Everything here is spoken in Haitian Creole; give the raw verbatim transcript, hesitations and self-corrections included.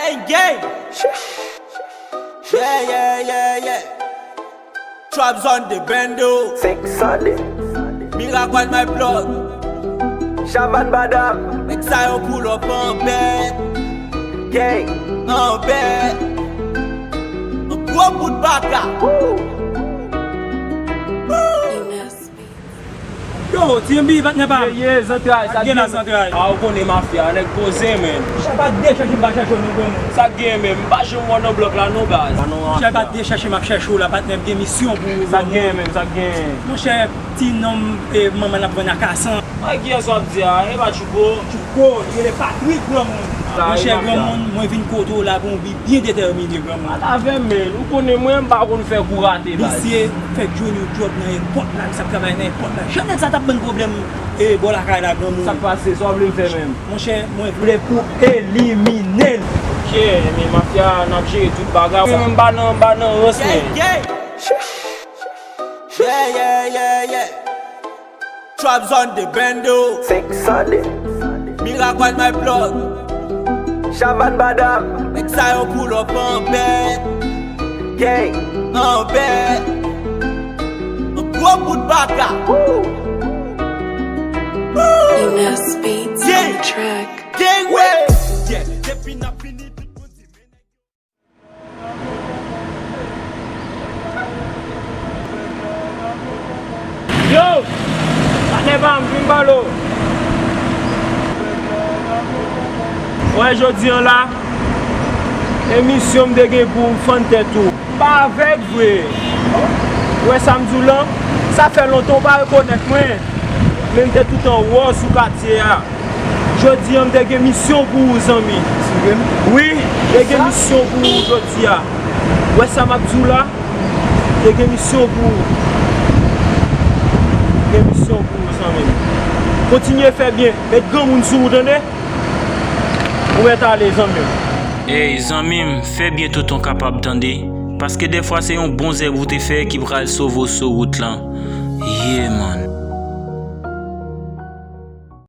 Hey, gang! Yeah, yeah, yeah, yeah. Trap Zone de Bendo. Senk san de. Miracle my plug. Shaban Badam. Nèg sa yo pull up an bèt. Gang. An bèt. An gwo bout baka. Woo! Woo! Yo, T M B, patnè pa m. Ye, ye, zantray, sa gen la, zantray. A, ou konnen mafya, nèg poze, men. Chè pa t de chèche m pa chèche w non, granmoun. Sa gen, men, m pa janm wè w nan blòk la non, baz. Chè pa t de chèche m ap chèche w la, patnè, m gen misyon pou ou, granmoun. Sa gen, men, sa gen. Monchè, ti nonm, e, manman l ap vann akasan. Ay, kiyès w ap di a? E pa Tchouko? Tchouko, li rele Patrick, granmoun. Monchè, granmoun, mwen vin kote w la pou yon bi byen detèmine, granmoun. Al avè m, men. Ou konnen mwen, m pa konn fè kou rate, baz. Misye fèk jwenn yon djòb nan èpòt la, misye ap travay nan èpòt la. Jan nèg sa t ap ban n pwoblèm, e, bò lakay la, granmoun. Sa k pase? Sa w vle m fè menm? Monchè, mwen vle pou elimine l. Ok, men mafya, n ap jere tout bagay. Mwen menm, m pa nan, m pa nan rans, men. Yeah, yeah, yeah, yeah. Trap Zone de Bendo. Senk san de. Miracle my plug. Shaban Badam. Nèg sa yo pull up an bèt. Gang. An bèt. An gwo bout baka. Woo! Woo! Ines Beats on the track. Gang way. Yeah, depi n ap vini, tout moun di, men nèg yo. Yo! Patnè pa m, vin pale w. Wè, jodi an la, emisyon m te gen pou m fann tèt ou. M pa avèg vre. Ou wè sa m di w lan? Sa fè lontan w pa rekonèt mwen. Men m te toutan wè w sou katye a. Jodi an, m te gen misyon pou ou, zanmi. Sou game? Wi, m te gen misyon pou ou jodi a. Wè sa m ap di w la? M te gen misyon pou ou. M gen misyon pou ou, zanmi m. Kontinye fè byen. Met granmoun sou ou, tande? Ou mèt ale, zanmi m. Ey, zanmi m, fè byen toutan w kapab, tande. Paske dèfwa, se yon bon zèv ou te fè ki pral sove w sou wout lan. Yeah, man.